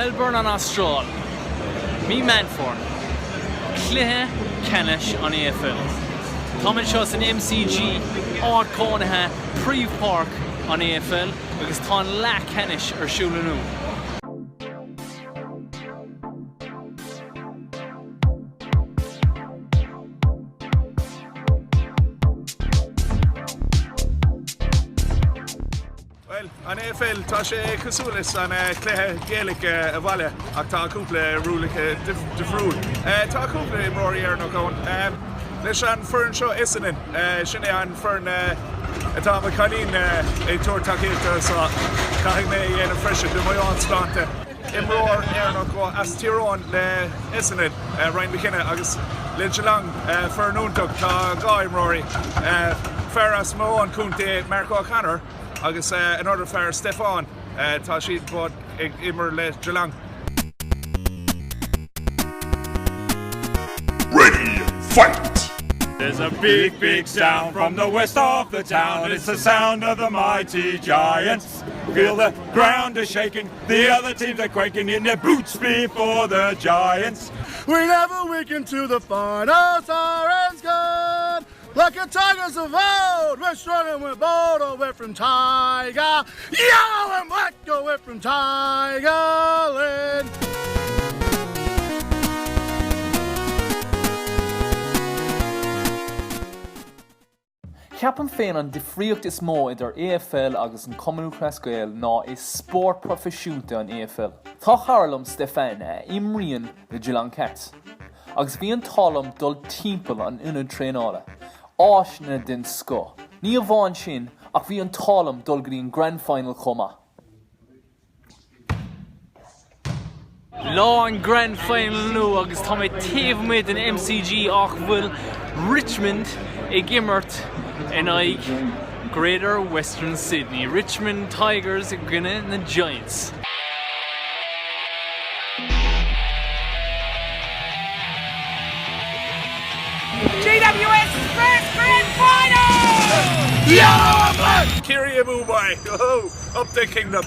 Melbourne an Astráil, Mí Meán Fómhair, Cluiche Ceannais an AFL. Táim anseo san MCG, áit cónaithe, príomhpháirc an AFL agus tá an leath ceannais ar siúl inniu. Bhuel, an AFL, tá sé cosúil leis an cluiche Gaelic sa bhaile ach tá cúpla rialacha difriúil. Tá cúpla imreoirí Éireannach ann. Leis an foireann seo Essendon, sin é an foireann atá mo chailín ag tabhairt tacaíochta so caithfidh mé a dhéanamh freisin do mo shláinte. Imreoir Éireannach as Tír Eoghain le Essendon, Ryan McKenna agus le Geelong, foireann iontach, tá 2 imreoirí, fear as mo own contae Mark O'Connor agus another fear Stefan, tá siad both ag imirt le Geelong. Ready, fight! There's a big, big sound from the west of the town. It's the sound of the mighty giants. Feel the ground is shaking, the other teams are quaking in their boots before the giants. We never weaken to the final siren's gone. Like a tigers of old, we're strong and we're bold. Oh, we're from Tiger, yellow and black. Oh, we're from Tigerland. Ceapaim féin an difríocht is mó idir AFL agus an Cumann Lúthchleas Gael ná is spórt proifisiúnta an AFL. Tá cara liom, Stefan, a imríonn le Geelong Cats agus bhí an t-ádh liom dul timpeall an ionad traenála, áiseanna den scoth. Ní amháin sin ach bhí an t-ádh liom dul go dtí an Grand Final chomh maith. Lá an Grand Final inniu agus tá mé taobh amuigh den MCG áit a bhfuil Richmond ag imirt in aghaidh Greater Western Sydney. Richmond Tigers i gcoinne na Giants. GWS first Grand Final! Yellow and black! Ciarraí abú boy! Up the kingdom!